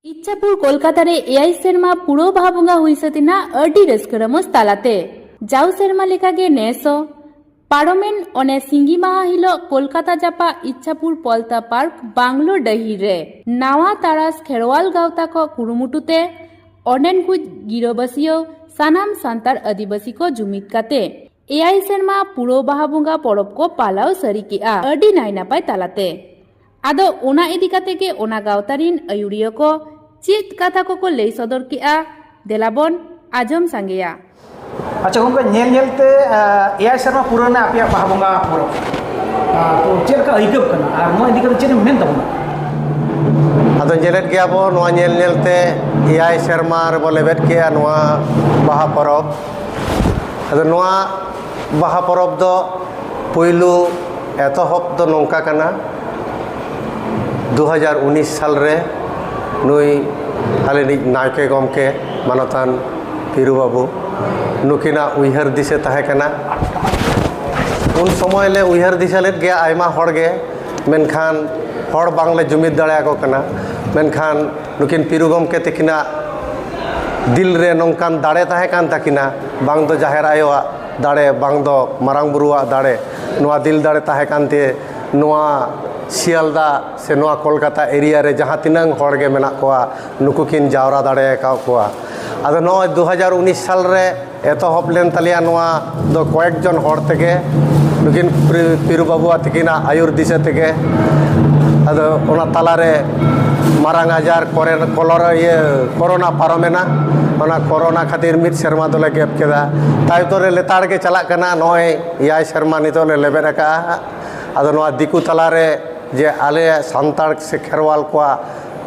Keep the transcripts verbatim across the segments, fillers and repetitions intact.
ᱤᱪᱪᱷᱟᱯᱩᱨ ᱠᱳᱞᱠᱟᱛᱟ ᱨᱮ ᱮᱭᱟᱭ ᱥᱮᱨᱢᱟ ᱯᱩᱨᱟᱹᱣ ᱵᱟᱦᱟ ᱵᱚᱸᱜᱟ ᱦᱩᱭ ᱥᱟᱹᱛ ᱮᱱᱟ ᱟᱹᱰᱤ ᱨᱟᱹᱥᱠᱟᱹ ᱨᱚᱢᱚᱡᱽ ᱛᱟᱞᱟᱛᱮ᱾ ᱡᱟᱣ ᱥᱮᱨᱢᱟ ᱞᱮᱠᱟᱜᱮ ᱱᱮᱥ ᱦᱚᱸ ᱯᱟᱨᱚᱢᱮᱱ ᱚᱱᱮ ᱥᱤᱸᱜᱤ ᱢᱟᱦᱟ ᱦᱤᱞᱳᱜ ᱠᱳᱞᱠᱟᱛᱟ ᱡᱟᱯᱟᱜ ᱤᱪᱪᱷᱟᱯᱩᱨ ᱯᱚᱞᱛᱟ ᱯᱟᱨᱠ ᱵᱟᱝᱞᱳ ᱰᱟᱹᱦᱤ ᱨᱮ ᱱᱟᱣᱟ ᱛᱟᱨᱟᱥ ᱠᱷᱮᱨᱣᱟᱞ ᱜᱟᱶᱛᱟ ᱠᱚ ᱠᱩᱨᱩᱢᱩᱴᱩ ᱛᱮ ᱚᱸᱰᱮᱱ ᱠᱚ ᱜᱤᱨᱟᱹᱵᱟᱹᱥᱤᱭᱟᱹ ᱥᱟᱱᱟᱢ ᱥᱟᱱᱛᱟᱲ ᱟᱹᱫᱤᱵᱟᱹᱥᱤ ᱠᱚ ᱡᱩᱢᱤᱫ ᱠᱟᱛᱮ ᱮᱭᱟᱭ ᱥᱮᱨᱢᱟ ᱯᱩᱨᱟᱹᱣ ᱵᱟᱦᱟ ᱵᱚᱸᱜᱟ ᱯᱚᱨᱚᱵᱽ ᱠᱚ ᱯᱟᱞᱟᱣ ᱥᱟᱹᱨᱤ ᱠᱮᱜᱼᱟ ᱟᱹᱰᱤ ᱱᱟᱭ ᱱᱟᱯᱟᱭ ᱛᱟᱞᱟᱛᱮ᱾ ᱟᱫᱚ ᱚᱱᱟ ᱤᱫᱤ ᱠᱟᱛᱮ ᱜᱮ ᱚᱱᱟ ᱜᱟᱶᱛᱟ ᱨᱤᱱ ᱟᱹᱭᱩᱨᱤᱭᱟᱹ ᱠᱚ ᱪᱮᱫ ᱠᱟᱛᱷᱟ ᱠᱚᱠᱚ ᱞᱟᱹᱭ ᱥᱚᱫᱚᱨ ᱠᱮᱜᱼᱟ, ᱫᱮᱞᱟ ᱵᱚᱱ ᱟᱸᱡᱚᱢ ᱥᱟᱸᱜᱮᱭᱟ᱾ ᱟᱪᱪᱷᱟ ᱜᱚᱢᱠᱮ, ᱧᱮᱞ ᱧᱮᱞ ᱛᱮ, ᱟ, ᱮᱭᱟᱭ ᱥᱮᱨᱢᱟ ᱯᱩᱨᱟᱹᱣ ᱮᱱᱟ ᱟᱯᱮᱭᱟᱜ ᱵᱟᱦᱟ ᱵᱚᱸᱜᱟ ᱯᱚᱨᱚᱵᱽ᱾ ᱟ, ᱛᱚ ᱪᱮᱫ ᱞᱮᱠᱟ ᱟᱹᱭᱠᱟᱹᱜ ᱠᱟᱱᱟ ᱟᱨ ᱱᱚᱣᱟ ᱤᱫᱤ ᱠᱟᱛᱮ ᱪᱮᱫ ᱮᱢ ᱢᱮᱱ ᱛᱟᱵᱚᱱᱟ? ᱟᱫᱚ ᱧᱮᱞᱮᱫ ᱜᱮᱭᱟ ᱵᱚ, ᱱᱚᱣᱟ ᱧᱮᱞ ᱧᱮᱞ ᱛᱮ ᱮᱭᱟᱭ ᱥᱮᱨᱢᱟ ᱨᱮᱵᱚ ᱞᱮᱵᱮᱫ ᱠᱮᱜᱼᱟ ᱱᱚᱣᱟ ᱵᱟᱦᱟ ᱯᱚᱨᱚᱵᱽ᱾ ᱟᱫᱚ ᱱᱚᱣᱟ ᱵᱟᱦᱟ ᱯᱚᱨᱚᱵᱽ ᱫᱚ ᱯᱩᱭᱞᱩ ᱮᱛᱚᱦᱚᱵ ᱫᱚ ᱱᱚᱝᱠᱟ ᱠᱟᱱᱟ, ᱫᱩ ᱦᱟᱡᱟᱨ ᱩᱱᱤᱥ ᱥᱟᱞ ᱨᱮ ᱱᱩᱭ ᱟᱞᱮ ᱨᱤᱱᱤᱡ ᱱᱟᱭᱠᱮ ᱜᱚᱢᱠᱮ ᱢᱟᱱᱚᱛᱟᱱ ᱯᱤᱨᱩ ᱵᱟᱹᱵᱩ, ᱱᱩᱠᱤᱱᱟᱜ ᱩᱭᱦᱟᱹᱨ ᱫᱤᱥᱟᱹ ᱛᱟᱦᱮᱸ ᱠᱟᱱᱟ᱾ ᱩᱱ ᱥᱚᱢᱚᱭ ᱞᱮ ᱩᱭᱦᱟᱹᱨ ᱫᱤᱥᱟᱹ ᱞᱮᱫ ᱜᱮᱭᱟ ᱟᱭᱢᱟ ᱦᱚᱲ ᱜᱮ, ᱢᱮᱱᱠᱷᱟᱱ ᱦᱚᱲ ᱵᱟᱝᱞᱮ ᱡᱩᱢᱤᱫ ᱫᱟᱲᱮᱭᱟᱠᱚ ᱠᱟᱱᱟ᱾ ᱢᱮᱱᱠᱷᱟᱱ ᱱᱩᱠᱤᱱ ᱯᱤᱨᱩ ᱜᱚᱢᱠᱮ ᱛᱟᱹᱠᱤᱱᱟᱜ ᱫᱤᱞ ᱨᱮ ᱱᱚᱝᱠᱟᱱ ᱫᱟᱲᱮ ᱛᱟᱦᱮᱸ ᱠᱟᱱ ᱛᱟᱹᱠᱤᱱᱟ, ᱵᱟᱝ ᱫᱚ ᱡᱟᱦᱮᱨ ᱟᱭᱳᱣᱟᱜ ᱫᱟᱲᱮ, ᱵᱟᱝ ᱫᱚ ᱢᱟᱨᱟᱝ ᱵᱩᱨᱩᱣᱟᱜ ᱫᱟᱲᱮ, ᱱᱚᱣᱟ ᱫᱤᱞ ᱫᱟᱲᱮ ᱛᱟᱦᱮᱸ ᱠᱟᱱᱛᱮ ᱱᱚᱣᱟ ᱥᱤᱭᱟᱞᱫᱟ ᱥᱮ ᱱᱚᱣᱟ ᱠᱳᱞᱠᱟᱛᱟ ᱮᱨᱤᱭᱟ ᱨᱮ ᱡᱟᱦᱟᱸ ᱛᱤᱱᱟᱹᱝ ᱦᱚᱲ ᱜᱮ ᱢᱮᱱᱟᱜ ᱠᱚᱣᱟ, ᱱᱩᱠᱩ ᱠᱤᱱ ᱡᱟᱣᱨᱟ ᱫᱟᱲᱮ ᱟᱠᱟᱫ ᱠᱚᱣᱟ᱾ ᱟᱫᱚ ᱱᱚᱜᱼᱚᱭ ᱫᱩ ᱦᱟᱡᱟᱨ ᱩᱱᱤᱥ ᱥᱟᱞ ᱨᱮ ᱮᱛᱚᱦᱚᱵ ᱞᱮᱱ ᱛᱟᱞᱮᱭᱟ ᱱᱚᱣᱟ ᱫᱚ ᱠᱚᱭᱮᱠ ᱡᱚᱱ ᱦᱚᱲ ᱛᱮᱜᱮ, ᱱᱩᱠᱤᱱ ᱯᱤᱨᱩ, ᱯᱤᱨᱩ ᱵᱟᱹᱵᱩᱣᱟᱜ ᱛᱤᱠᱤᱱᱟᱜ ᱟᱹᱭᱩᱨ ᱫᱤᱥᱟᱹ ᱛᱮᱜᱮ᱾ ᱟᱫᱚ ᱚᱱᱟ ᱛᱟᱞᱟᱨᱮ ᱢᱟᱨᱟᱝ ᱟᱡᱟᱨ ᱠᱚᱨᱮ, ᱠᱚᱞᱚᱨᱟ, ᱤᱭᱟᱹ, ᱠᱳᱨᱳᱱᱟ ᱯᱟᱨᱚᱢᱮᱱᱟ᱾ ᱚᱱᱟ ᱠᱳᱨᱳᱱᱟ ᱠᱷᱟᱹᱛᱤᱨ ᱢᱤᱫ ᱥᱮᱨᱢᱟ ᱫᱚᱞᱮ ᱜᱮᱯ ᱠᱮᱫᱟ᱾ ᱛᱟᱭᱚᱢ ᱨᱮ ᱞᱮᱛᱟᱲ ᱜᱮ ᱪᱟᱞᱟᱜ ᱠᱟᱱᱟ, ᱱᱚᱜᱼᱚᱭ ᱮᱭᱟᱭ ᱥᱮᱨᱢᱟ ᱱᱤᱛᱚᱜ ᱞᱮ ᱞᱮᱵᱮᱫ ᱟᱠᱟᱫᱼᱟ᱾ ᱟᱫᱚ ᱱᱚᱣᱟ ᱫᱤᱠᱩ ᱛᱟᱞᱟᱨᱮ ᱡᱮ ᱟᱞᱮ ᱥᱟᱱᱛᱟᱲ ᱥᱮ ᱠᱷᱮᱨᱣᱟᱞ ᱠᱚᱣᱟᱜ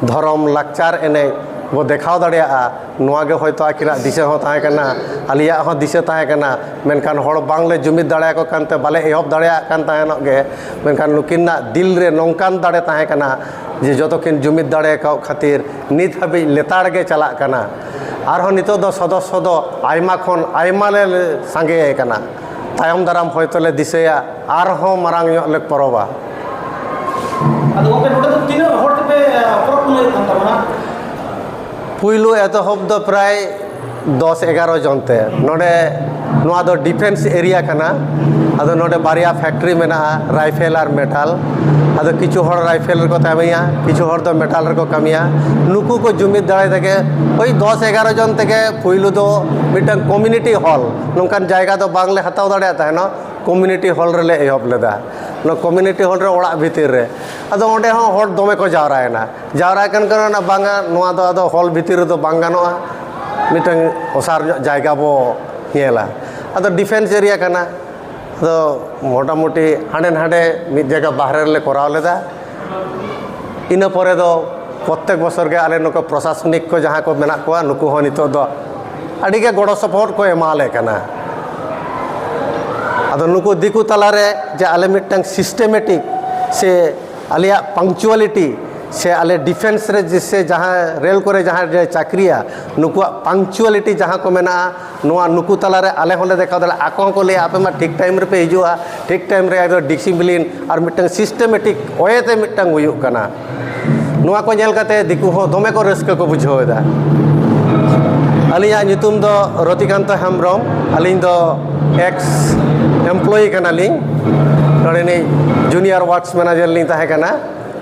ᱫᱷᱚᱨᱚᱢ ᱞᱟᱠᱪᱟᱨ ᱮᱱᱮᱡ ᱵᱚ ᱫᱮᱠᱷᱟᱣ ᱫᱟᱲᱮᱭᱟᱜᱼᱟ, ᱱᱚᱣᱟ ᱜᱮ ᱦᱚᱭᱛᱳ ᱟᱹᱠᱤᱱᱟᱜ ᱫᱤᱥᱟᱹ ᱦᱚᱸ ᱛᱟᱦᱮᱸ ᱠᱟᱱᱟ, ᱟᱞᱮᱭᱟᱜ ᱦᱚᱸ ᱫᱤᱥᱟᱹ ᱛᱟᱦᱮᱸ ᱠᱟᱱᱟ᱾ ᱢᱮᱱᱠᱷᱟᱱ ᱦᱚᱲ ᱵᱟᱝᱞᱮ ᱡᱩᱢᱤᱫ ᱫᱟᱲᱮᱭᱟᱠᱚ ᱠᱟᱱᱛᱮ ᱵᱟᱞᱮ ᱮᱦᱚᱵ ᱫᱟᱲᱮᱭᱟᱜ ᱠᱟᱱ ᱛᱟᱦᱮᱱᱚᱜ ᱜᱮ᱾ ᱢᱮᱱᱠᱷᱟᱱ ᱱᱩᱠᱤᱱᱟᱜ ᱫᱤᱞ ᱨᱮ ᱱᱚᱝᱠᱟᱱ ᱫᱟᱲᱮ ᱛᱟᱦᱮᱸ ᱠᱟᱱᱟ ᱡᱮ ᱡᱚᱛᱚ ᱠᱤᱱ ᱡᱩᱢᱤᱫ ᱫᱟᱲᱮ ᱟᱠᱟᱫ ᱠᱷᱟᱹᱛᱤᱨ ᱱᱤᱛ ᱦᱟᱹᱵᱤᱡ ᱞᱮᱛᱟᱲ ᱜᱮ ᱪᱟᱞᱟᱜ ᱠᱟᱱᱟ᱾ ᱟᱨᱦᱚᱸ ᱱᱤᱛᱚᱜ ᱫᱚ ᱥᱚᱫᱚᱥᱥᱚ ᱫᱚ ᱟᱭᱢᱟ ᱠᱷᱚᱱ ᱟᱭᱢᱟ ᱞᱮ ᱥᱟᱸᱜᱮ ᱟᱠᱟᱱᱟ᱾ ᱛᱟᱭᱚᱢ ᱫᱟᱨᱟᱢ ᱦᱚᱭᱛᱳ ᱞᱮ ᱫᱤᱥᱟᱹᱭᱟ, ᱟᱨᱦᱚᱸ ᱢᱟᱨᱟᱝ ᱧᱚᱜ ᱞᱮ ᱯᱚᱨᱚᱵᱟ᱾ ᱟᱫᱚ ᱜᱚᱢᱠᱮ, ᱱᱚᱰᱮ ᱫᱚ ᱛᱤᱱᱟᱹᱜ ᱦᱚᱲ ᱛᱮᱯᱮ, ᱟ, ᱯᱚᱨᱚᱵᱽ ᱯᱩᱱᱟᱹᱭᱮᱫ ᱠᱟᱱ ᱛᱟᱵᱚᱱᱟ? ᱯᱩᱭᱞᱩ ᱮᱛᱚᱦᱚᱵ ᱫᱚ ᱯᱨᱟᱭ ᱫᱚᱥ ᱮᱜᱟᱨᱚ ᱡᱚᱱ ᱛᱮ᱾ ᱱᱚᱰᱮ, ᱱᱚᱣᱟ ᱫᱚ ᱰᱤᱯᱷᱮᱱᱥ ᱮᱨᱤᱭᱟ ᱠᱟᱱᱟ᱾ ᱟᱫᱚ ᱱᱚᱰᱮ ᱵᱟᱨᱭᱟ ᱯᱷᱮᱠᱴᱨᱤ ᱢᱮᱱᱟᱜᱼᱟ, ᱨᱟᱭᱯᱷᱮᱞ ᱟᱨ ᱢᱮᱴᱟᱞ᱾ ᱟᱫᱚ ᱠᱤᱪᱷᱩ ᱦᱚᱲ ᱨᱟᱭᱯᱷᱮᱞ ᱨᱮᱠᱚ ᱠᱟᱹᱢᱤᱭᱟ, ᱠᱤᱪᱷᱩ ᱦᱚᱲ ᱫᱚ ᱢᱮᱴᱟᱞ ᱨᱮᱠᱚ ᱠᱟᱹᱢᱤᱭᱟ᱾ ᱱᱩᱠᱩ ᱠᱚ ᱡᱩᱢᱤᱫ ᱫᱟᱲᱮ ᱛᱮᱜᱮ ᱳᱭ ᱫᱚᱥ ᱮᱜᱟᱨᱚ ᱡᱚᱱ ᱛᱮᱜᱮ ᱯᱩᱭᱞᱩ ᱫᱚ ᱢᱤᱫᱴᱟᱝ ᱠᱚᱢᱤᱭᱩᱱᱤᱴᱤ ᱦᱚᱞ, ᱱᱚᱝᱠᱟᱱ ᱡᱟᱭᱜᱟ ᱫᱚ ᱵᱟᱝᱞᱮ ᱦᱟᱛᱟᱣ ᱫᱟᱲᱮᱭᱟᱜ ᱛᱟᱦᱮᱱᱟ, ᱠᱚᱢᱤᱭᱩᱱᱤᱴᱤ ᱦᱚᱞ ᱨᱮᱞᱮ ᱮᱦᱚᱵ ᱞᱮᱫᱟ᱾ ᱱᱚᱣᱟ ᱠᱚᱢᱤᱭᱩᱱᱤᱴᱤ ᱦᱚᱞ ᱨᱮ ᱚᱲᱟᱜ ᱵᱷᱤᱛᱤᱨ ᱨᱮ᱾ ᱟᱫᱚ ᱚᱸᱰᱮ ᱦᱚᱸ ᱦᱚᱲ ᱫᱚᱢᱮ ᱠᱚ ᱡᱟᱣᱨᱟᱭᱮᱱᱟ᱾ ᱡᱟᱣᱨᱟ ᱠᱟᱱ ᱠᱟᱨᱚᱱ ᱵᱟᱝᱟ, ᱱᱚᱣᱟ ᱫᱚ ᱟᱫᱚ ᱦᱚᱞ ᱵᱷᱤᱛᱤᱨ ᱨᱮᱫᱚ ᱵᱟᱝ ᱜᱟᱱᱚᱜᱼᱟ, ᱢᱤᱫᱴᱟᱝ ᱚᱥᱟᱨ ᱧᱚᱜ ᱡᱟᱭᱜᱟ ᱵᱚ ᱧᱮᱞᱟ᱾ ᱟᱫᱚ ᱰᱤᱯᱷᱮᱱᱥ ᱮᱨᱤᱭᱟ ᱠᱟᱱᱟ, ᱟᱫᱚ ᱢᱚᱴᱟᱢᱩᱴᱤ ᱦᱟᱸᱰᱮ ᱱᱟᱰᱮ ᱢᱤᱫ ᱡᱟᱭᱜᱟ ᱵᱟᱦᱨᱮ ᱨᱮᱞᱮ ᱠᱚᱨᱟᱣ ᱞᱮᱫᱟ᱾ ᱤᱱᱟᱹ ᱯᱚᱨᱮ ᱫᱚ ᱯᱨᱚᱛᱛᱮᱠ ᱵᱚᱪᱷᱚᱨ ᱜᱮ ᱟᱞᱮ ᱱᱩᱠᱩ ᱯᱨᱚᱥᱟᱥᱚᱱᱤᱠ ᱠᱚ ᱡᱟᱦᱟᱸ ᱠᱚ ᱢᱮᱱᱟᱜ ᱠᱚᱣᱟ, ᱱᱩᱠᱩ ᱦᱚᱸ ᱱᱤᱛᱚᱜ ᱫᱚ ᱟᱹᱰᱤ ᱜᱮ ᱜᱚᱲᱚ ᱥᱚᱯᱚᱦᱚᱫ ᱠᱚ ᱮᱢᱟᱞᱮ ᱠᱟᱱᱟ᱾ ᱟᱫᱚ ᱱᱩᱠᱩ ᱫᱤᱠᱩ ᱛᱟᱞᱟᱨᱮ ᱡᱮ ᱟᱞᱮ ᱢᱤᱫᱴᱟᱝ ᱥᱤᱥᱴᱮᱢᱮᱴᱤᱠ ᱥᱮ ᱟᱞᱮᱭᱟᱜ ᱯᱟᱝᱪᱩᱣᱟᱞᱤᱴᱤ ᱥᱮ ᱟᱞᱮ ᱰᱤᱯᱷᱮᱱᱥ ᱨᱮ ᱡᱮ ᱥᱮ ᱡᱟᱦᱟᱸ ᱨᱮᱞ ᱠᱚᱨᱮ ᱡᱟᱦᱟᱸ ᱞᱮ ᱪᱟᱹᱠᱨᱤᱭᱟ, ᱱᱩᱠᱩᱣᱟᱜ ᱯᱟᱝᱪᱩᱣᱟᱞᱤᱴᱤ ᱡᱟᱦᱟᱸ ᱠᱚ ᱢᱮᱱᱟᱜᱼᱟ, ᱱᱚᱣᱟ ᱱᱩᱠᱩ ᱛᱟᱞᱟᱨᱮ ᱟᱞᱮ ᱦᱚᱸᱞᱮ ᱫᱮᱠᱷᱟᱣ ᱫᱟᱲᱮᱭᱟᱜᱼᱟ᱾ ᱟᱠᱚ ᱦᱚᱸᱠᱚ ᱞᱟᱹᱭᱟ, "ᱟᱯᱮ ᱢᱟ ᱴᱷᱤᱠ ᱴᱟᱭᱤᱢ ᱨᱮᱯᱮ ᱦᱤᱡᱩᱜᱼᱟ, ᱴᱷᱤᱠ ᱴᱟᱭᱤᱢ ᱨᱮ ᱮᱠᱫᱚᱢ ᱰᱤᱥᱤᱯᱞᱤᱱ ᱟᱨ ᱢᱤᱫᱴᱟᱝ ᱥᱤᱥᱴᱮᱢᱮᱴᱤᱠ ᱳᱭᱮ ᱛᱮ ᱢᱤᱫᱴᱟᱝ ᱦᱩᱭᱩᱜ ᱠᱟᱱᱟ᱾" ᱱᱚᱣᱟ ᱠᱚ ᱧᱮᱞ ᱠᱟᱛᱮ ᱫᱤᱠᱩ ᱦᱚᱸ ᱫᱚᱢᱮ ᱠᱚ ᱨᱟᱹᱥᱠᱟᱹ ᱠᱚ ᱵᱩᱡᱷᱟᱹᱣ ᱮᱫᱟ᱾ ᱟᱹᱞᱤᱧᱟᱜ ᱧᱩᱛᱩᱢ ᱫᱚ ᱨᱚᱛᱤᱠᱟᱱᱛᱚ ᱦᱮᱢᱵᱨᱚᱢ, ᱟᱹᱞᱤᱧ ᱫᱚ ᱮᱠᱥ ᱮᱢᱯᱞᱚᱭᱤ ᱠᱟᱱᱟᱞᱤᱧ᱾ ᱱᱚᱰᱮᱱᱤᱡ ᱡᱩᱱᱤᱭᱟᱨ ᱣᱟᱨᱠᱥ ᱢᱮᱱᱮᱡᱟᱨ ᱞᱤᱧ ᱛᱟᱦᱮᱸ ᱠᱟᱱᱟ,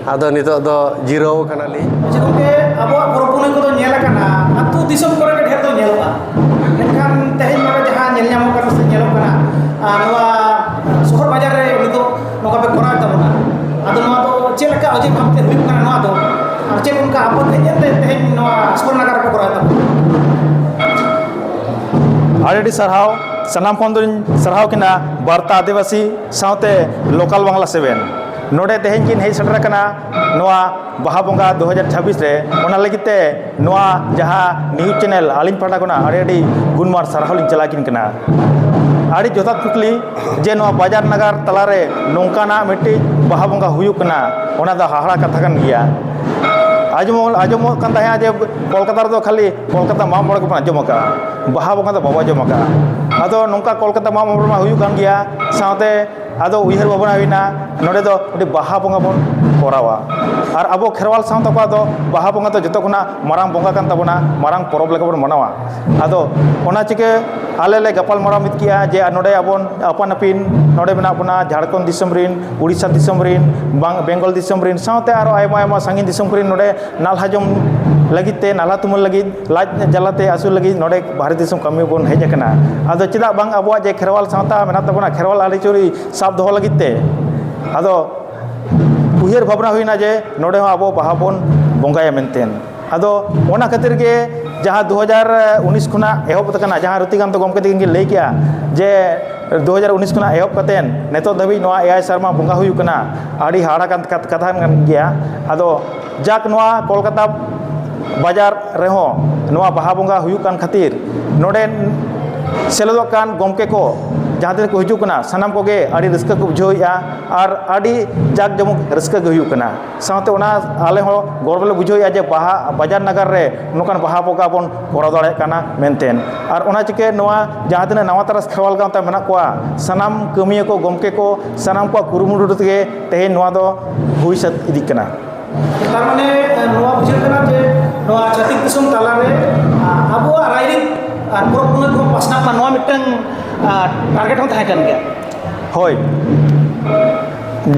ᱟᱫᱚ ᱱᱤᱛᱚᱜ ᱫᱚ ᱡᱤᱨᱟᱹᱣ ᱠᱟᱱᱟᱞᱤᱧ᱾ ᱟᱪᱪᱷᱟ ᱜᱚᱢᱠᱮ, ᱟᱵᱚᱣᱟᱜ ᱯᱚᱨᱚᱵᱽ ᱯᱩᱱᱟᱹᱭ ᱠᱚᱫᱚ ᱧᱮᱞ ᱟᱠᱟᱱᱟ, ᱟᱹᱛᱩ ᱫᱤᱥᱚᱢ ᱠᱚᱨᱮ ᱜᱮ ᱰᱷᱮᱨ ᱫᱚ ᱧᱮᱞᱚᱜᱼᱟ, ᱢᱮᱱᱠᱷᱟᱱ ᱛᱮᱦᱮᱧ ᱱᱚᱰᱮ ᱡᱟᱦᱟᱸ ᱧᱮᱞ ᱧᱟᱢᱚᱜ ᱠᱟᱱᱟ ᱥᱮ ᱧᱮᱞᱚᱜ ᱠᱟᱱᱟ, ᱟᱨ ᱱᱚᱣᱟ ᱥᱚᱦᱚᱨ ᱵᱟᱡᱟᱨ ᱨᱮ ᱱᱤᱛᱚᱜ ᱱᱚᱝᱠᱟ ᱯᱮ ᱠᱚᱨᱟᱣᱮᱫ ᱛᱟᱵᱚᱱᱟ, ᱟᱫᱚ ᱱᱚᱣᱟ ᱫᱚ ᱪᱮᱫ ᱞᱮᱠᱟ ᱚᱡᱮ ᱵᱷᱟᱵᱛᱮ ᱦᱩᱭᱩᱜ ᱠᱟᱱᱟ ᱱᱚᱣᱟ ᱫᱚ, ᱟᱨ ᱪᱮᱫ ᱚᱱᱠᱟ ᱟᱯᱚᱛ ᱦᱮᱡ ᱮᱱᱛᱮ ᱛᱮᱦᱮᱧ ᱱᱚᱣᱟ ᱥᱚᱦᱚᱨ ᱱᱟᱜᱟᱨ ᱨᱮᱯᱮ ᱠᱚᱨᱟᱣᱮᱫ ᱛᱟᱵᱚᱱᱟ? ᱟᱹᱰᱤ ᱟᱹᱰᱤ ᱥᱟᱨᱦᱟᱣ᱾ ᱥᱟᱱᱟᱢ ᱠᱷᱚᱱ ᱫᱚᱧ ᱥᱟᱨᱦᱟᱣ ᱠᱤᱱᱟ ᱵᱟᱨᱛᱟ ᱟᱹᱫᱤᱵᱟᱹᱥᱤ ᱥᱟᱶᱛᱮ ᱞᱳᱠᱟᱞ ᱵᱟᱝᱞᱟ ᱥᱮᱵᱷᱮᱱ᱾ ᱱᱚᱰᱮ ᱛᱮᱦᱮᱧ ᱠᱤᱱ ᱦᱮᱡ ᱥᱮᱴᱮᱨ ᱟᱠᱟᱱᱟ ᱱᱚᱣᱟ ᱵᱟᱦᱟ ᱵᱚᱸᱜᱟ ᱫᱩ ᱦᱟᱡᱟᱨ ᱪᱷᱟᱵᱵᱤᱥ ᱨᱮ᱾ ᱚᱱᱟ ᱞᱟᱹᱜᱤᱫ ᱛᱮ ᱱᱚᱣᱟ ᱡᱟᱦᱟᱸ ᱱᱤᱭᱩᱡᱽ ᱪᱮᱱᱮᱞ ᱟᱹᱞᱤᱧ ᱯᱟᱦᱴᱟ ᱠᱷᱚᱱᱟᱜ ᱟᱹᱰᱤ ᱟᱹᱰᱤ ᱜᱩᱱᱢᱟᱱ ᱥᱟᱨᱦᱟᱣ ᱞᱤᱧ ᱪᱟᱞ ᱟᱹᱠᱤᱱ ᱠᱟᱱᱟ᱾ ᱟᱹᱰᱤ ᱡᱚᱛᱷᱟᱛ ᱠᱩᱠᱞᱤ ᱡᱮ ᱱᱚᱣᱟ ᱵᱟᱡᱟᱨ ᱱᱟᱜᱟᱨ ᱛᱟᱞᱟᱨᱮ ᱱᱚᱝᱠᱟᱱᱟᱜ ᱢᱤᱫᱴᱤᱡ ᱵᱟᱦᱟ ᱵᱚᱸᱜᱟ ᱦᱩᱭᱩᱜ ᱠᱟᱱᱟ, ᱚᱱᱟ ᱫᱚ ᱦᱟᱦᱟᱲᱟ ᱠᱟᱛᱷᱟ ᱠᱟᱱ ᱜᱮᱭᱟ᱾ ᱟᱸᱡᱚᱢᱚᱜ, ᱟᱸᱡᱚᱢᱚᱜ ᱠᱟᱱ ᱛᱟᱦᱮᱸᱫ ᱡᱮ ᱠᱳᱞᱠᱟᱛᱟ ᱨᱮᱫᱚ ᱠᱷᱟᱹᱞᱤ ᱠᱳᱞᱠᱟᱛᱟ ᱢᱟᱜ ᱢᱚᱬᱮ ᱜᱮᱵᱚᱱ ᱟᱸᱡᱚᱢ ᱟᱠᱟᱫᱼᱟ, ᱵᱟᱦᱟ ᱵᱚᱸᱜᱟ ᱫᱚ ᱵᱟᱵᱚ ᱟᱸᱡᱚᱢ ᱟᱠᱟᱫᱼᱟ᱾ ᱟᱫᱚ ᱱᱚᱝᱠᱟ ᱠᱳᱞᱠᱟᱛᱟ ᱢᱟᱜ ᱢᱚᱬᱮ ᱢᱟ ᱦᱩᱭᱩᱜ ᱠᱟᱱ ᱜᱮᱭᱟ, ᱥᱟᱶᱛᱮ ᱟᱫᱚ ᱩᱭᱦᱟᱹᱨ ᱵᱷᱟᱵᱽᱱᱟ ᱦᱩᱭᱱᱟ, ᱱᱚᱰᱮ ᱫᱚ ᱢᱤᱫᱴᱤᱡ ᱵᱟᱦᱟ ᱵᱚᱸᱜᱟ ᱵᱚᱱ ᱠᱚᱨᱟᱣᱟ᱾ ᱟᱨ ᱟᱵᱚ ᱠᱷᱮᱨᱣᱟᱞ ᱥᱟᱶᱛᱟ ᱠᱚᱣᱟᱜ ᱫᱚ ᱵᱟᱦᱟ ᱵᱚᱸᱜᱟ ᱫᱚ ᱡᱚᱛᱚ ᱠᱷᱚᱱᱟᱜ ᱢᱟᱨᱟᱝ ᱵᱚᱸᱜᱟ ᱠᱟᱱ ᱛᱟᱵᱚᱱᱟ, ᱢᱟᱨᱟᱝ ᱯᱚᱨᱚᱵᱽ ᱞᱮᱠᱟ ᱵᱚᱱ ᱢᱟᱱᱟᱣᱟ᱾ ᱟᱫᱚ ᱚᱱᱟ ᱪᱤᱠᱟᱹ ᱟᱞᱮ ᱞᱮ ᱜᱟᱯᱟᱞ ᱢᱟᱨᱟᱣ ᱢᱤᱫ ᱠᱮᱜᱼᱟ ᱡᱮ ᱱᱚᱰᱮ ᱟᱵᱚᱱ ᱟᱯᱟᱱ ᱟᱹᱯᱤᱱ, ᱱᱚᱰᱮ ᱢᱮᱱᱟᱜ ᱵᱚᱱᱟ ᱡᱷᱟᱲᱠᱷᱚᱸᱰ ᱫᱤᱥᱚᱢ ᱨᱤᱱ, ᱩᱲᱤᱥᱥᱟ ᱫᱤᱥᱚᱢ ᱨᱤᱱ, ᱵᱟᱝ ᱵᱮᱝᱜᱚᱞ ᱫᱤᱥᱚᱢ ᱨᱤᱱ, ᱥᱟᱶᱛᱮ ᱟᱨᱚ ᱟᱭᱢᱟ ᱟᱭᱢᱟ ᱥᱟᱺᱜᱤᱧ ᱫᱤᱥᱚᱢ ᱠᱚᱨᱮᱱ ᱱᱚᱰᱮ ᱱᱟᱞᱦᱟ ᱡᱚᱢ ᱞᱟᱹᱜᱤᱫ ᱛᱮ, ᱱᱟᱞᱦᱟ ᱛᱩᱢᱟᱹᱞ ᱞᱟᱹᱜᱤᱫ, ᱞᱟᱡ ᱡᱟᱞᱟᱛᱮ ᱟᱹᱥᱩᱞ ᱞᱟᱹᱜᱤᱫ ᱱᱚᱰᱮ ᱵᱟᱦᱨᱮ ᱫᱤᱥᱚᱢ ᱠᱟᱹᱢᱤ ᱵᱚᱱ ᱦᱮᱡ ᱟᱠᱟᱱᱟ᱾ ᱟᱫᱚ ᱪᱮᱫᱟᱜ ᱵᱟᱝ ᱟᱵᱚᱣᱟᱜ ᱡᱮ ᱠᱷᱮᱨᱣᱟᱞ ᱥᱟᱶᱛᱟ ᱢᱮᱱᱟᱜ ᱛᱟᱵᱚᱱᱟ, ᱠᱷᱮᱨᱣᱟᱞ ᱟᱹᱨᱤᱪᱟᱹᱞᱤ ᱥᱟᱵ ᱫᱚᱦᱚ ᱞᱟᱹᱜᱤᱫ ᱛᱮ, ᱟᱫᱚ ᱩᱭᱦᱟᱹᱨ ᱵᱷᱟᱵᱽᱱᱟ ᱦᱩᱭᱱᱟ ᱡᱮ ᱱᱚᱰᱮ ᱦᱚᱸ ᱟᱵᱚ ᱵᱟᱦᱟ ᱵᱚᱱ ᱵᱚᱸᱜᱟᱭᱟ ᱢᱮᱱᱛᱮ᱾ ᱟᱫᱚ ᱚᱱᱟ ᱠᱷᱟᱹᱛᱤᱨ ᱜᱮ ᱡᱟᱦᱟᱸ ᱫᱩ ᱦᱟᱡᱟᱨ ᱩᱱᱤᱥ ᱠᱷᱚᱱᱟᱜ ᱮᱦᱚᱵ ᱟᱠᱟᱱᱟ, ᱡᱟᱦᱟᱸ ᱨᱚᱛᱤᱠᱟᱱᱛᱚ ᱜᱚᱢᱠᱮ ᱛᱟᱹᱠᱤᱱ ᱠᱤᱱ ᱞᱟᱹᱭ ᱠᱮᱜᱼᱟ ᱡᱮ ᱫᱩ ᱦᱟᱡᱟᱨ ᱩᱱᱤᱥ ᱠᱷᱚᱱᱟᱜ ᱮᱦᱚᱵ ᱠᱟᱛᱮᱫ ᱱᱤᱛᱚᱜ ᱫᱷᱟᱹᱵᱤᱡ ᱱᱚᱣᱟ ᱮᱭᱟᱭ ᱥᱮᱨᱢᱟ ᱵᱚᱸᱜᱟ ᱦᱩᱭᱩᱜ ᱠᱟᱱᱟ, ᱟᱹᱰᱤ ᱦᱟᱦᱟᱲᱟ ᱠᱟᱱ ᱠᱟᱛ-, ᱠᱟᱛᱷᱟ ᱠᱟᱱ ᱜᱮᱭᱟ᱾ ᱟᱫᱚ ᱡᱟᱠ ᱱᱚᱣᱟ ᱠᱳᱞᱠᱟᱛᱟ ᱵᱟᱡᱟᱨ ᱨᱮᱦᱚᱸ ᱱᱚᱣᱟ ᱵᱟᱦᱟ ᱵᱚᱸᱜᱟ ᱦᱩᱭᱩᱜ ᱠᱟᱱ ᱠᱷᱟᱹᱛᱤᱨ ᱱᱚᱰᱮ ᱥᱮᱞᱮᱫᱚᱜ ᱠᱟᱱ ᱜᱚᱢᱠᱮ ᱠᱚ ᱡᱟᱦᱟᱸ ᱛᱤᱱᱟᱹᱜ ᱠᱚ ᱦᱤᱡᱩᱜ ᱠᱟᱱᱟ, ᱥᱟᱱᱟᱢ ᱠᱚᱜᱮ ᱟᱹᱰᱤ ᱨᱟᱹᱥᱠᱟᱹ ᱠᱚ ᱵᱩᱡᱷᱟᱹᱣᱮᱫᱼᱟ ᱟᱨ ᱟᱹᱰᱤ ᱡᱟᱠ ᱡᱚᱢᱚᱠ ᱨᱟᱹᱥᱠᱟᱹ ᱜᱮ ᱦᱩᱭᱩᱜ ᱠᱟᱱᱟ᱾ ᱥᱟᱶᱛᱮ ᱚᱱᱟ ᱟᱞᱮ ᱦᱚᱸ ᱜᱚᱨᱵᱚ ᱞᱮ ᱵᱩᱡᱷᱟᱹᱣᱮᱫᱼᱟ ᱡᱮ ᱵᱟᱦᱟ ᱵᱟᱡᱟᱨ ᱱᱟᱜᱟᱨ ᱨᱮ ᱱᱚᱝᱠᱟᱱ ᱵᱟᱦᱟ ᱵᱚᱸᱜᱟ ᱵᱚᱱ ᱠᱚᱨᱟᱣ ᱫᱟᱲᱮᱭᱟᱜ ᱠᱟᱱᱟ ᱢᱮᱱᱛᱮ᱾ ᱟᱨ ᱚᱱᱟ ᱪᱤᱠᱟᱹ ᱱᱚᱣᱟ ᱡᱟᱦᱟᱸ ᱛᱤᱱᱟᱹᱜ ᱱᱟᱣᱟ ᱛᱟᱨᱟᱥ ᱠᱷᱮᱨᱣᱟᱞ ᱜᱟᱶᱛᱟ ᱢᱮᱱᱟᱜ ᱠᱚᱣᱟ, ᱥᱟᱱᱟᱢ ᱠᱟᱹᱢᱤᱭᱟᱹ ᱠᱚ, ᱜᱚᱢᱠᱮ ᱠᱚ, ᱥᱟᱱᱟᱢ ᱠᱚᱣᱟᱜ ᱠᱩᱨᱩᱢᱩᱴᱩ ᱛᱮᱜᱮ ᱛᱮᱦᱮᱧ ᱱᱚᱣᱟ ᱫᱚ ᱦᱩᱭ ᱥᱟᱹᱛ ᱤᱫᱤᱜ ᱠᱟᱱᱟ᱾ ᱛᱟᱨ ᱢᱟᱱᱮ, ᱱᱚᱣᱟ ᱵᱩᱡᱷᱟᱹᱜ ᱠᱟᱱᱟ ᱡᱮ ᱱᱚᱣᱟ ᱪᱷᱟᱹᱛᱤᱠ ᱫᱤᱥᱚᱢ ᱛᱟᱞᱟᱨᱮ, ᱟ, ᱟᱵᱚᱣᱟᱜ ᱨᱟᱭᱨᱤᱛ ᱟᱨ ᱯᱚᱨᱚᱵᱽ ᱯᱩᱱᱟᱹᱭ ᱠᱚᱦᱚᱸ ᱯᱟᱥᱱᱟᱜ ᱢᱟ, ᱱᱚᱣᱟ ᱢᱤᱫᱴᱟᱝ, ᱟ, ᱴᱟᱨᱜᱮᱴ ᱦᱚᱸ ᱛᱟᱦᱮᱸ ᱠᱟᱱ ᱜᱮᱭᱟ᱾ ᱦᱳᱭ,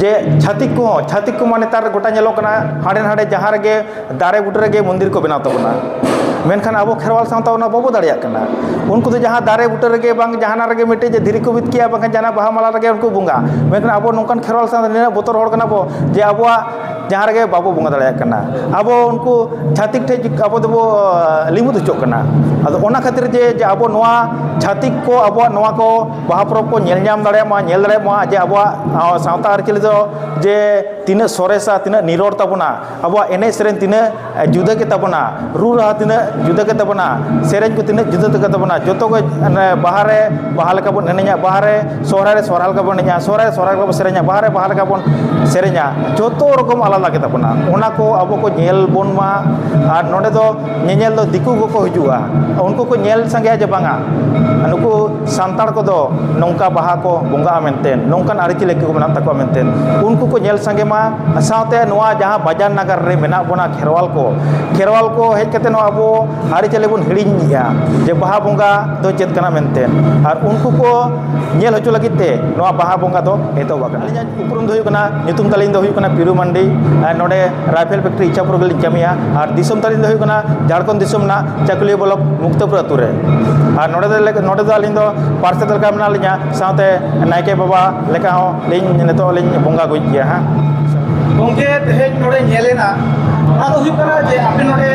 ᱡᱮ ᱪᱷᱟᱹᱛᱤᱠ ᱠᱚᱦᱚᱸ, ᱪᱷᱟᱹᱛᱤᱠ ᱠᱚᱢᱟ ᱱᱮᱛᱟᱨ ᱜᱚᱴᱟ ᱧᱮᱞᱚᱜ ᱠᱟᱱᱟ, ᱦᱟᱸᱰᱮ ᱱᱟᱰᱮ ᱡᱟᱦᱟᱸ ᱨᱮᱜᱮ ᱫᱟᱨᱮ ᱵᱩᱴᱟᱹ ᱨᱮᱜᱮ ᱢᱚᱱᱫᱤᱨ ᱠᱚ ᱵᱮᱱᱟᱣ ᱛᱟᱵᱚᱱᱟ, ᱢᱮᱱᱠᱷᱟᱱ ᱟᱵᱚ ᱠᱷᱮᱨᱣᱟᱞ ᱥᱟᱶᱛᱟ ᱚᱱᱟ ᱵᱟᱵᱚ ᱫᱟᱲᱮᱭᱟᱜ ᱠᱟᱱᱟ᱾ ᱩᱱᱠᱩ ᱫᱚ ᱡᱟᱦᱟᱸ ᱫᱟᱨᱮ ᱵᱩᱴᱟᱹ ᱨᱮᱜᱮ ᱵᱟᱝ ᱡᱟᱦᱟᱱᱟᱜ ᱨᱮᱜᱮ ᱢᱤᱫᱴᱮᱡ ᱡᱮ ᱫᱷᱤᱨᱤ ᱠᱚ ᱵᱤᱫ ᱠᱮᱜᱼᱟ, ᱵᱟᱝᱠᱷᱟᱱ ᱡᱟᱦᱟᱱᱟᱜ ᱵᱟᱦᱟ ᱢᱟᱞᱟ ᱨᱮᱜᱮ ᱩᱱᱠᱩ ᱵᱚᱸᱜᱟ, ᱢᱮᱱᱠᱷᱟᱱ ᱟᱵᱚ ᱱᱚᱝᱠᱟᱱ ᱠᱷᱮᱨᱣᱟᱞ ᱥᱟᱶᱛᱟ ᱱᱤᱱᱟᱹᱜ ᱵᱚᱛᱚᱨ ᱦᱚᱲ ᱠᱟᱱᱟ ᱵᱚ ᱡᱮ ᱟᱵᱚᱣᱟᱜ ᱡᱟᱦᱟᱸ ᱨᱮᱜᱮ ᱵᱟᱵᱚ ᱵᱚᱸᱜᱟ ᱫᱟᱲᱮᱭᱟᱜ ᱠᱟᱱᱟ᱾ ᱟᱵᱚ ᱩᱱᱠᱩ ᱪᱷᱟᱹᱛᱤᱠ ᱴᱷᱮᱡ ᱟᱵᱚ ᱫᱚᱵᱚ ᱞᱤᱸᱵᱩᱫ ᱦᱚᱪᱚᱜ ᱠᱟᱱᱟ᱾ ᱟᱫᱚ ᱚᱱᱟ ᱠᱷᱟᱹᱛᱤᱨ ᱡᱮ, ᱡᱮ ᱟᱵᱚ ᱱᱚᱣᱟ ᱪᱷᱟᱹᱛᱤᱠ ᱠᱚ ᱟᱵᱚᱣᱟᱜ ᱱᱚᱣᱟ ᱠᱚ ᱵᱟᱦᱟ ᱯᱚᱨᱚᱵᱽ ᱠᱚ ᱧᱮᱞ ᱧᱟᱢ ᱫᱟᱲᱮᱭᱟᱜ ᱢᱟ, ᱧᱮᱞ ᱫᱟᱲᱮᱭᱟᱜ ᱢᱟ ᱡᱮ ᱟᱵᱚᱣᱟᱜ, ᱟ, ᱥᱟᱶᱛᱟ ᱟᱹᱨᱤᱪᱟᱹᱞᱤ ᱫᱚ ᱡᱮ ᱛᱤᱱᱟᱹᱜ ᱥᱚᱨᱮᱥᱟ, ᱛᱤᱱᱟᱹᱜ ᱱᱤᱨᱚᱲ ᱛᱟᱵᱚᱱᱟ, ᱟᱵᱚᱣᱟᱜ ᱮᱱᱮᱡ ᱥᱮᱨᱮᱧ ᱛᱤᱱᱟᱹᱜ ᱡᱩᱫᱟᱹ ᱜᱮ ᱛᱟᱵᱚᱱᱟ, ᱨᱩ ᱨᱟᱦᱟ ᱛᱤᱱᱟᱹᱜ ᱡᱩᱫᱟᱹ ᱜᱮ ᱛᱟᱵᱚᱱᱟ, ᱥᱮᱨᱮᱧ ᱠᱚ ᱛᱤᱱᱟᱹᱜ ᱡᱩᱫᱟᱹ ᱜᱮ ᱛᱟᱵᱚᱱᱟ, ᱡᱚᱛᱚ ᱜᱮ ᱚᱱᱮ ᱵᱟᱦᱟ ᱨᱮ ᱵᱟᱦᱟ ᱞᱮᱠᱟ ᱵᱚᱱ ᱮᱱᱮᱡᱟ, ᱵᱟᱦᱟ ᱨᱮ ᱥᱚᱦᱨᱟᱭ ᱨᱮ ᱥᱚᱦᱨᱟᱭ ᱞᱮᱠᱟ ᱵᱚᱱ ᱮᱱᱮᱡᱟ, ᱥᱚᱦᱨᱟᱭ ᱨᱮ ᱥᱚᱦᱨᱟᱭ ᱞᱮᱠᱟ ᱵᱚᱱ ᱥᱮᱨᱮᱧᱟ, ᱵᱟᱦᱟ ᱨᱮ ᱵᱟᱦᱟ ᱞᱮᱠᱟ ᱵᱚᱱ ᱥᱮᱨᱮᱧᱟ, ᱡᱚᱛᱚ ᱨᱚᱠᱚᱢ ᱞᱟᱜᱮ ᱛᱟᱵᱚᱱᱟ, ᱚᱱᱟ ᱠᱚ ᱟᱵᱚ ᱠᱚ ᱧᱮᱞ ᱵᱚᱱ ᱢᱟ᱾ ᱟᱨ ᱱᱚᱰᱮ ᱫᱚ ᱧᱮᱧᱮᱞ ᱫᱚ ᱫᱤᱠᱩ ᱠᱚᱠᱚ ᱦᱤᱡᱩᱜᱼᱟ, ᱩᱱᱠᱩ ᱠᱚ ᱧᱮᱞ ᱥᱟᱸᱜᱮᱭᱟ ᱡᱮ ᱵᱟᱝᱟ, ᱱᱩᱠᱩ ᱥᱟᱱᱛᱟᱲ ᱠᱚᱫᱚ ᱱᱚᱝᱠᱟ ᱵᱟᱦᱟ ᱠᱚ ᱵᱚᱸᱜᱟᱜᱼᱟ ᱢᱮᱱᱛᱮ, ᱱᱚᱝᱠᱟᱱ ᱟᱹᱨᱤᱪᱟᱹᱞᱤ ᱠᱚ ᱢᱮᱱᱟᱜ ᱛᱟᱠᱚᱣᱟ ᱢᱮᱱᱛᱮ, ᱩᱱᱠᱩ ᱠᱚ ᱧᱮᱞ ᱥᱟᱸᱜᱮ ᱢᱟ᱾ ᱥᱟᱶᱛᱮ ᱱᱚᱣᱟ ᱡᱟᱦᱟᱸ ᱵᱟᱡᱟᱨ ᱱᱟᱜᱟᱨ ᱨᱮ ᱢᱮᱱᱟᱜ ᱵᱚᱱᱟ ᱠᱷᱮᱨᱣᱟᱞ ᱠᱚ, ᱠᱷᱮᱨᱣᱟᱞ ᱠᱚ ᱦᱮᱡ ᱠᱟᱛᱮ ᱱᱚᱣᱟ ᱟᱵᱚ ᱟᱹᱨᱤᱪᱟᱹᱞᱤ ᱵᱚᱱ ᱦᱤᱲᱤᱧᱮᱜᱼᱟ ᱡᱮ ᱵᱟᱦᱟ ᱵᱚᱸᱜᱟ ᱫᱚ ᱪᱮᱫ ᱠᱟᱱᱟ ᱢᱮᱱᱛᱮ, ᱟᱨ ᱩᱱᱠᱩ ᱠᱚ ᱧᱮᱞ ᱦᱚᱪᱚ ᱞᱟᱹᱜᱤᱫ ᱛᱮ ᱱᱚᱣᱟ ᱵᱟᱦᱟ ᱵᱚᱸᱜᱟ ᱫᱚ ᱮᱛᱚᱦᱚᱵ ᱟᱠᱟᱱᱟ᱾ ᱟᱹᱞᱤᱧᱟᱜ ᱩᱯᱨᱩᱢ ᱫᱚ ᱦᱩᱭᱩᱜ ᱠᱟᱱᱟ, ᱧᱩᱛᱩᱢ ᱛᱟᱹᱞᱤᱧ ᱫᱚ ᱦᱩᱭᱩᱜ ᱠᱟᱱᱟ ᱯᱤᱨᱩ ᱢᱟᱱᱰᱤ᱾ ᱟᱨ ᱱᱚᱰᱮ ᱨᱟᱭᱯᱷᱮᱞ ᱯᱷᱮᱠᱴᱨᱤ ᱤᱪᱷᱟᱯᱩᱨ ᱨᱮᱞᱤᱧ ᱠᱟᱹᱢᱤᱭᱟ᱾ ᱟᱨ ᱫᱤᱥᱚᱢ ᱛᱟᱹᱞᱤᱧ ᱫᱚ ᱦᱩᱭᱩᱜ ᱠᱟᱱᱟ ᱡᱷᱟᱲᱠᱷᱚᱸᱰ ᱫᱤᱥᱚᱢ ᱨᱮᱱᱟᱜ ᱪᱟᱠᱩᱞᱤᱭᱟᱹ ᱵᱞᱚᱠ ᱢᱩᱠᱛᱚᱯᱩᱨ ᱟᱹᱛᱩ ᱨᱮ᱾ ᱟᱨ ᱱᱚᱰᱮ ᱫᱚ ᱞᱮ-, ᱱᱚᱰᱮ ᱫᱚ ᱟᱹᱞᱤᱧ ᱫᱚ ᱯᱟᱨᱥᱮᱛ ᱞᱮᱠᱟ ᱢᱮᱱᱟᱜ ᱞᱤᱧᱟ, ᱥᱟᱶᱛᱮ ᱱᱟᱭᱠᱮ ᱵᱟᱵᱟ ᱞᱮᱠᱟ ᱦᱚᱸ ᱞᱤᱧ ᱱᱤᱛᱚᱜ ᱞᱤᱧ ᱵᱚᱸᱜᱟ ᱜᱚᱡ ᱜᱮᱭᱟ ᱦᱟᱸᱜ᱾ ᱜᱚᱢᱠᱮ, ᱛᱮᱦᱮᱧ ᱱᱚᱰᱮ ᱧᱮᱞ ᱮᱱᱟ, ᱚᱱᱟ ᱫᱚ ᱦᱩᱭᱩᱜ ᱠᱟᱱᱟ ᱡᱮ ᱟᱯᱮ ᱱᱚᱰᱮ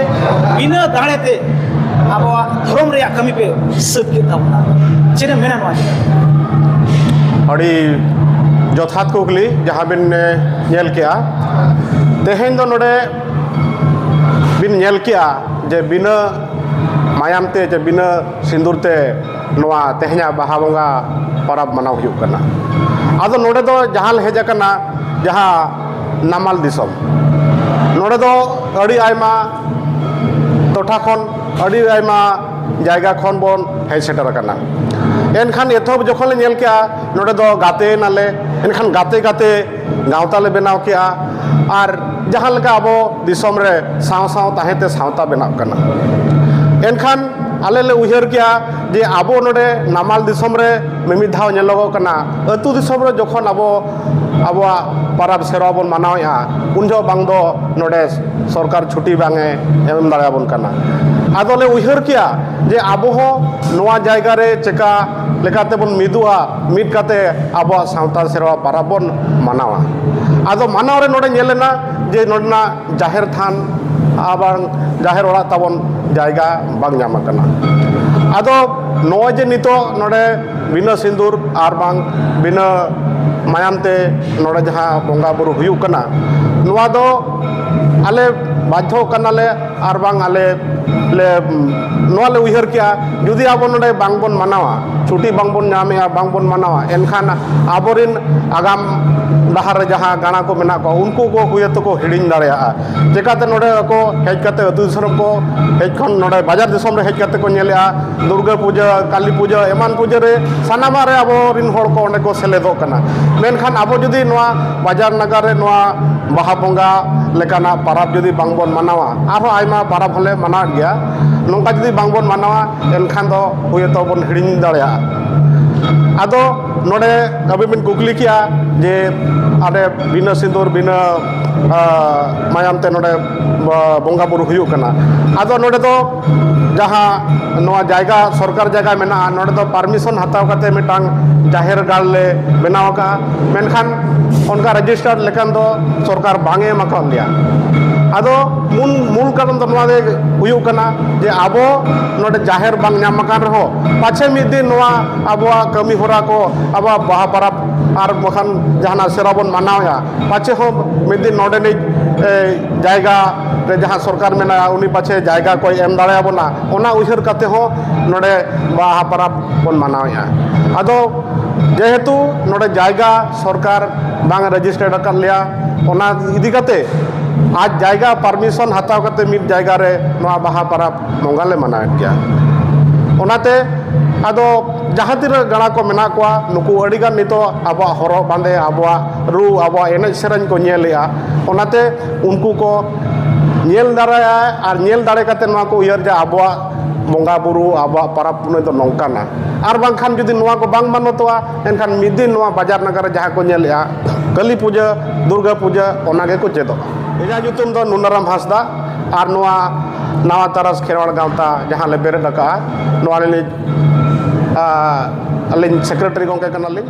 ᱵᱤᱱᱟᱹ ᱫᱟᱲᱮ ᱛᱮ ᱟᱵᱚᱣᱟᱜ ᱫᱷᱚᱨᱚᱢ ᱨᱮᱭᱟᱜ ᱠᱟᱹᱢᱤ ᱯᱮ ᱥᱟᱹᱛ ᱠᱮᱫ ᱛᱟᱵᱚᱱᱟ᱾ ᱪᱮᱫ ᱮᱢ ᱢᱮᱱᱟ ᱱᱚᱣᱟ ᱤᱫᱤ ᱠᱟᱛᱮ? ᱟᱹᱰᱤ ᱡᱚᱛᱷᱟᱛ ᱠᱩᱠᱞᱤ, ᱡᱟᱦᱟᱸ ᱵᱤᱱ, ᱮ, ᱧᱮᱞ ᱠᱮᱜᱼᱟ᱾ ᱛᱮᱦᱮᱧ ᱫᱚ ᱱᱚᱰᱮ ᱵᱤᱱ ᱧᱮᱞ ᱠᱮᱜᱼᱟ ᱡᱮ ᱵᱤᱱᱟᱹ ᱢᱟᱭᱟᱢ ᱛᱮ, ᱡᱮ ᱵᱤᱱᱟᱹ ᱥᱤᱸᱫᱩᱨ ᱛᱮ ᱱᱚᱣᱟ ᱛᱮᱦᱮᱧᱟᱜ ᱵᱟᱦᱟ ᱵᱚᱸᱜᱟ ᱯᱚᱨᱚᱵᱽ ᱢᱟᱱᱟᱣ ᱦᱩᱭᱩᱜ ᱠᱟᱱᱟ᱾ ᱟᱫᱚ ᱱᱚᱰᱮ ᱫᱚ ᱡᱟᱦᱟᱸ ᱞᱮ ᱦᱮᱡ ᱟᱠᱟᱱᱟ, ᱡᱟᱦᱟᱸ ᱱᱟᱢᱟᱞ ᱫᱤᱥᱚᱢ, ᱱᱚᱰᱮ ᱫᱚ ᱟᱹᱰᱤ ᱟᱭᱢᱟ ᱴᱚᱴᱷᱟ ᱠᱷᱚᱱ ᱟᱹᱰᱤ ᱟᱭᱢᱟ ᱡᱟᱭᱜᱟ ᱠᱷᱚᱱ ᱵᱚᱱ ᱦᱮᱡ ᱥᱮᱴᱮᱨ ᱟᱠᱟᱱᱟ᱾ ᱮᱱᱠᱷᱟᱱ ᱮᱛᱚᱦᱚᱵ ᱡᱚᱠᱷᱚᱱ ᱞᱮ ᱧᱮᱞ ᱠᱮᱜᱼᱟ, ᱱᱚᱰᱮ ᱫᱚ ᱜᱟᱛᱮ ᱮᱱᱟᱞᱮ, ᱮᱱᱠᱷᱟᱱ ᱜᱟᱛᱮ ᱜᱟᱛᱮ ᱜᱟᱶᱛᱟ ᱞᱮ ᱵᱮᱱᱟᱣ ᱠᱮᱜᱼᱟ᱾ ᱟᱨ ᱡᱟᱦᱟᱸ ᱞᱮᱠᱟ ᱟᱵᱚ ᱫᱤᱥᱚᱢ ᱨᱮ ᱥᱟᱶ ᱥᱟᱶ ᱛᱟᱦᱮᱸ ᱛᱮ ᱥᱟᱶᱛᱟ ᱵᱮᱱᱟᱜ ᱠᱟᱱᱟ, ᱮᱱᱠᱷᱟᱱ ᱟᱞᱮ ᱞᱮ ᱩᱭᱦᱟᱹᱨ ᱠᱮᱜᱼᱟ ᱡᱮ ᱟᱵᱚ ᱱᱚᱰᱮ ᱱᱟᱢᱟᱞ ᱫᱤᱥᱚᱢ ᱨᱮ ᱢᱤᱢᱤᱫ ᱫᱷᱟᱣ ᱧᱮᱞᱚᱜᱚᱜ ᱠᱟᱱᱟ, ᱟᱹᱛᱩ ᱫᱤᱥᱚᱢ ᱨᱮ ᱡᱚᱠᱷᱚᱱ ᱟᱵᱚ ᱟᱵᱚᱣᱟᱜ ᱯᱟᱨᱟᱵᱽ ᱥᱮᱨᱣᱟ ᱵᱚᱱ ᱢᱟᱱᱟᱣᱮᱫᱼᱟ, ᱩᱱ ᱡᱚᱦᱚᱜ ᱵᱟᱝ ᱫᱚ ᱱᱚᱰᱮ ᱥᱚᱨᱠᱟᱨ ᱪᱷᱩᱴᱤ ᱵᱟᱝ ᱮ ᱮᱢ ᱫᱟᱲᱮᱭᱟᱵᱚᱱ ᱠᱟᱱᱟ᱾ ᱟᱫᱚ ᱞᱮ ᱩᱭᱦᱟᱹᱨ ᱠᱮᱜᱼᱟ ᱡᱮ ᱟᱵᱚ ᱦᱚᱸ ᱱᱚᱣᱟ ᱡᱟᱭᱜᱟ ᱨᱮ ᱪᱮᱠᱟ ᱞᱮᱠᱟᱛᱮ ᱵᱚᱱ ᱢᱤᱫᱚᱜᱼᱟ, ᱢᱤᱫ ᱠᱟᱛᱮ ᱟᱵᱚᱣᱟᱜ ᱥᱟᱶᱛᱟ ᱥᱮᱨᱣᱟ ᱯᱟᱨᱟᱵᱽ ᱵᱚᱱ ᱢᱟᱱᱟᱣᱟ᱾ ᱟᱫᱚ ᱢᱟᱱᱟᱣ ᱨᱮ ᱱᱚᱰᱮ ᱧᱮᱞ ᱮᱱᱟ ᱡᱮ ᱱᱚᱰᱮᱱᱟᱜ ᱡᱟᱦᱮᱨ ᱛᱷᱟᱱ ᱟᱨ ᱵᱟᱝ ᱡᱟᱦᱮᱨ ᱚᱲᱟᱜ ᱛᱟᱵᱚᱱ ᱡᱟᱭᱜᱟ ᱵᱟᱝ ᱧᱟᱢ ᱟᱠᱟᱱᱟ᱾ ᱟᱫᱚ ᱱᱚᱜᱼᱚᱭ ᱡᱮ ᱱᱤᱛᱚᱜ ᱱᱚᱰᱮ ᱵᱤᱱᱟᱹ ᱥᱤᱸᱫᱩᱨ ᱟᱨ ᱵᱟᱝ ᱵᱤᱱᱟᱹ ᱢᱟᱭᱟᱢ ᱛᱮ ᱱᱚᱰᱮ ᱡᱟᱦᱟᱸ ᱵᱚᱸᱜᱟ ᱵᱩᱨᱩ ᱦᱩᱭᱩᱜ ᱠᱟᱱᱟ, ᱱᱚᱣᱟ ᱫᱚ ᱟᱞᱮ ᱵᱟᱫᱽᱫᱷᱚ ᱠᱟᱱᱟᱞᱮ ᱟᱨ ᱵᱟᱝ ᱟᱞᱮ ᱞᱮ, ᱱᱚᱣᱟ ᱞᱮ ᱩᱭᱦᱟᱹᱨ ᱠᱮᱜᱼᱟ, ᱡᱩᱫᱤ ᱟᱵᱚ ᱱᱚᱰᱮ ᱵᱟᱝ ᱵᱚᱱ ᱢᱟᱱᱟᱣᱟ, ᱪᱷᱩᱴᱤ ᱵᱟᱝᱵᱚᱱ ᱧᱟᱢᱮᱜᱼᱟ, ᱵᱟᱝᱵᱚᱱ ᱢᱟᱱᱟᱣᱟ, ᱮᱱᱠᱷᱟᱱ ᱟᱵᱚᱨᱮᱱ ᱟᱜᱟᱢ ᱰᱟᱦᱟᱨ ᱨᱮ ᱡᱟᱦᱟᱸ ᱜᱟᱬᱟ ᱠᱚ ᱢᱮᱱᱟᱜ ᱠᱚᱣᱟ, ᱩᱱᱠᱩ ᱠᱚ ᱦᱩᱭ ᱛᱮᱠᱚ ᱦᱤᱲᱤᱧ ᱫᱟᱲᱮᱭᱟᱜᱼᱟ᱾ ᱪᱮᱠᱟᱛᱮ ᱱᱚᱰᱮ ᱠᱚ ᱦᱮᱡ ᱠᱟᱛᱮ, ᱟᱹᱛᱩ ᱫᱤᱥᱚᱢ ᱠᱚ ᱦᱮᱡ ᱠᱷᱚᱱ ᱱᱚᱰᱮ ᱵᱟᱡᱟᱨ ᱫᱤᱥᱚᱢ ᱨᱮ ᱦᱮᱡ ᱠᱟᱛᱮ ᱠᱚ ᱧᱮᱞᱮᱜᱼᱟ, ᱫᱩᱨᱜᱟᱹ ᱯᱩᱡᱟᱹ, ᱠᱟᱹᱞᱤ ᱯᱩᱡᱟᱹ, ᱮᱢᱟᱱ ᱯᱩᱡᱟᱹ ᱨᱮ ᱥᱟᱱᱟᱢᱟᱜ ᱨᱮ ᱟᱵᱚᱨᱮᱱ ᱦᱚᱲ ᱠᱚ ᱚᱸᱰᱮ ᱠᱚ ᱥᱮᱞᱮᱫᱚᱜ ᱠᱟᱱᱟ᱾ ᱢᱮᱱᱠᱷᱟᱱ ᱟᱵᱚ ᱡᱩᱫᱤ ᱱᱚᱣᱟ ᱵᱟᱡᱟᱨ ᱱᱟᱜᱟᱨ ᱨᱮ ᱱᱚᱣᱟ ᱵᱟᱦᱟ ᱵᱚᱸᱜᱟ ᱞᱮᱠᱟᱱᱟᱜ ᱯᱟᱨᱟᱵᱽ ᱡᱩᱫᱤ ᱵᱟᱝᱵᱚᱱ ᱢᱟᱱᱟᱣᱟ, ᱟᱨᱦᱚᱸ ᱟᱭᱢᱟ ᱯᱟᱨᱟᱵᱽ ᱦᱚᱸᱞᱮ ᱢᱟᱱᱟᱣᱮᱫ ᱜᱮᱭᱟ, ᱱᱚᱝᱠᱟ ᱡᱩᱫᱤ ᱵᱟᱝᱵᱚᱱ ᱢᱟᱱᱟᱣᱟ, ᱮᱱᱠᱷᱟᱱ ᱫᱚ ᱦᱩᱭᱛᱚ ᱵᱚᱱ ᱦᱤᱲᱤᱧ ᱫᱟᱲᱮᱭᱟᱜᱼᱟ᱾ ᱟᱫᱚ ᱱᱚᱰᱮ ᱟᱹᱵᱤᱱ ᱵᱤᱱ ᱠᱩᱠᱞᱤ ᱠᱮᱜᱼᱟ ᱡᱮ ᱟᱞᱮ ᱵᱤᱱᱟᱹ ᱥᱤᱸᱫᱩᱨ, ᱵᱤᱱᱟᱹ, ᱟ, ᱢᱟᱭᱟᱢ ᱛᱮ ᱱᱚᱰᱮ ᱵᱚᱸᱜᱟ ᱵᱩᱨᱩ ᱦᱩᱭᱩᱜ ᱠᱟᱱᱟ᱾ ᱟᱫᱚ ᱱᱚᱰᱮ ᱫᱚ ᱡᱟᱦᱟᱸ ᱱᱚᱣᱟ ᱡᱟᱭᱜᱟ, ᱥᱚᱨᱠᱟᱨ ᱡᱟᱭᱜᱟ ᱢᱮᱱᱟᱜᱼᱟ, ᱱᱚᱰᱮ ᱫᱚ ᱯᱟᱨᱢᱤᱥᱚᱱ ᱦᱟᱛᱟᱣ ᱠᱟᱛᱮ ᱢᱤᱫᱴᱟᱝ ᱡᱟᱦᱮᱨ ᱜᱟᱲ ᱞᱮ ᱵᱮᱱᱟᱣ ᱟᱠᱟᱫᱼᱟ᱾ ᱢᱮᱱᱠᱷᱟᱱ ᱚᱱᱠᱟ ᱨᱮᱡᱤᱥᱴᱟᱨ ᱞᱮᱠᱟᱱ ᱫᱚ ᱥᱚᱨᱠᱟᱨ ᱵᱟᱝ ᱮ ᱮᱢ ᱟᱠᱟᱫ ᱞᱮᱭᱟ᱾ ᱟᱫᱚ ᱢᱩᱞ, ᱢᱩᱞ ᱠᱟᱨᱚᱱ ᱫᱚ ᱱᱚᱣᱟ ᱜᱮ ᱦᱩᱭᱩᱜ ᱠᱟᱱᱟ ᱡᱮ ᱟᱵᱚ ᱱᱚᱰᱮ ᱡᱟᱦᱮᱨ ᱵᱟᱝ ᱧᱟᱢ ᱟᱠᱟᱱ ᱨᱮᱦᱚᱸ, ᱯᱟᱪᱷᱮ ᱢᱤᱫ ᱫᱤᱱ ᱱᱚᱣᱟ ᱟᱵᱚᱣᱟᱜ ᱠᱟᱹᱢᱤ ᱦᱚᱨᱟ ᱠᱚ, ᱟᱵᱚᱣᱟᱜ ᱵᱟᱦᱟ ᱯᱚᱨᱚᱵᱽ ᱟᱨ ᱵᱟᱠᱷᱟᱱ ᱡᱟᱦᱟᱱᱟᱜ ᱥᱮᱨᱣᱟ ᱵᱚᱱ ᱢᱟᱱᱟᱣᱮᱫᱼᱟ, ᱯᱟᱪᱷᱮ ᱦᱚᱸ ᱢᱤᱫ ᱫᱤᱱ ᱱᱚᱰᱮᱱᱤᱡ, ᱮ, ᱡᱟᱭᱜᱟ ᱨᱮ ᱡᱟᱦᱟᱸ ᱥᱚᱨᱠᱟᱨ ᱢᱮᱱᱟᱭᱟ, ᱩᱱᱤ ᱯᱟᱪᱷᱮ ᱡᱟᱭᱜᱟ ᱠᱚᱭ ᱮᱢ ᱫᱟᱲᱮᱭᱟᱵᱚᱱᱟ, ᱚᱱᱟ ᱩᱭᱦᱟᱹᱨ ᱠᱟᱛᱮ ᱦᱚᱸ ᱱᱚᱰᱮ ᱵᱟᱦᱟ ᱯᱚᱨᱚᱵᱽ ᱵᱚᱱ ᱢᱟᱱᱟᱣᱮᱫᱼᱟ᱾ ᱟᱫᱚ ᱡᱮᱦᱮᱛᱩ ᱱᱚᱰᱮ ᱡᱟᱭᱜᱟ ᱥᱚᱨᱠᱟᱨ ᱵᱟᱝ ᱨᱮᱡᱤᱥᱴᱟᱨ ᱟᱠᱟᱫ ᱞᱮᱭᱟ, ᱚᱱᱟ ᱤᱫᱤ ᱠᱟᱛᱮ ᱟᱡ ᱡᱟᱭᱜᱟ ᱯᱟᱨᱢᱤᱥᱚᱱ ᱦᱟᱛᱟᱣ ᱠᱟᱛᱮ ᱢᱤᱫ ᱡᱟᱭᱜᱟ ᱨᱮ ᱱᱚᱣᱟ ᱵᱟᱦᱟ ᱯᱚᱨᱚᱵᱽ ᱵᱚᱸᱜᱟ ᱞᱮ ᱢᱟᱱᱟᱣᱮᱫ ᱜᱮᱭᱟ᱾ ᱚᱱᱟᱛᱮ ᱟᱫᱚ ᱡᱟᱦᱟᱸ ᱛᱤᱱᱟᱹᱜ ᱜᱟᱬᱟ ᱠᱚ ᱢᱮᱱᱟᱜ ᱠᱚᱣᱟ, ᱱᱩᱠᱩ ᱟᱹᱰᱤᱜᱟᱱ ᱱᱤᱛᱚᱜ ᱟᱵᱚᱣᱟᱜ ᱦᱚᱨᱚᱜ ᱵᱟᱸᱫᱮ, ᱟᱵᱚᱣᱟᱜ ᱨᱩ, ᱟᱵᱚᱣᱟᱜ ᱮᱱᱮᱡ ᱥᱮᱨᱮᱧ ᱠᱚ ᱧᱮᱞᱮᱜᱼᱟ᱾ ᱚᱱᱟᱛᱮ ᱩᱱᱠᱩ ᱠᱚ ᱧᱮᱞ ᱫᱟᱨᱟᱭᱟ ᱟᱨ ᱧᱮᱞ ᱫᱟᱲᱮ ᱠᱟᱛᱮ ᱱᱚᱣᱟ ᱠᱚ ᱩᱭᱦᱟᱹᱨ ᱡᱮ ᱟᱵᱚᱣᱟᱜ ᱵᱚᱸᱜᱟ ᱵᱩᱨᱩ, ᱟᱵᱚᱣᱟᱜ ᱯᱚᱨᱚᱵᱽ ᱯᱩᱱᱟᱹᱭ ᱫᱚ ᱱᱚᱝᱠᱟᱱᱟ᱾ ᱟᱨ ᱵᱟᱝᱠᱷᱟᱱ ᱡᱩᱫᱤ ᱱᱚᱣᱟ ᱠᱚ ᱵᱟᱝ ᱢᱟᱱᱚᱛᱚᱜᱼᱟ, ᱮᱱᱠᱷᱟᱱ ᱢᱤᱫ ᱫᱤᱱ ᱱᱚᱣᱟ ᱵᱟᱡᱟᱨ ᱱᱟᱜᱟᱨ ᱨᱮ ᱡᱟᱦᱟᱸ ᱠᱚ ᱧᱮᱞᱮᱜᱼᱟ, ᱠᱟᱹᱞᱤ ᱯᱩᱡᱟᱹ, ᱫᱩᱨᱜᱟ ᱯᱩᱡᱟᱹ, ᱚᱱᱟ ᱜᱮᱠᱚ ᱪᱮᱫᱚᱜᱼᱟ᱾ ᱤᱧᱟᱹᱜ ᱧᱩᱛᱩᱢ ᱫᱚ ᱱᱩᱱᱟᱨᱟᱢ ᱦᱟᱸᱥᱫᱟ ᱟᱨ ᱱᱚᱣᱟ ᱱᱟᱣᱟ ᱛᱟᱨᱟᱥ ᱠᱷᱮᱨᱣᱟᱲ ᱜᱟᱶᱛᱟ ᱡᱟᱦᱟᱸ ᱞᱮ ᱵᱮᱨᱮᱫ ᱟᱠᱟᱫᱼᱟ, ᱱᱚᱣᱟ ᱨᱤᱱᱤᱡ, ᱟ, ᱟᱹᱞᱤᱧ ᱥᱮᱠᱨᱮᱴᱟᱨᱤ ᱜᱚᱢᱠᱮ ᱠᱟᱱᱟᱞᱤᱧ᱾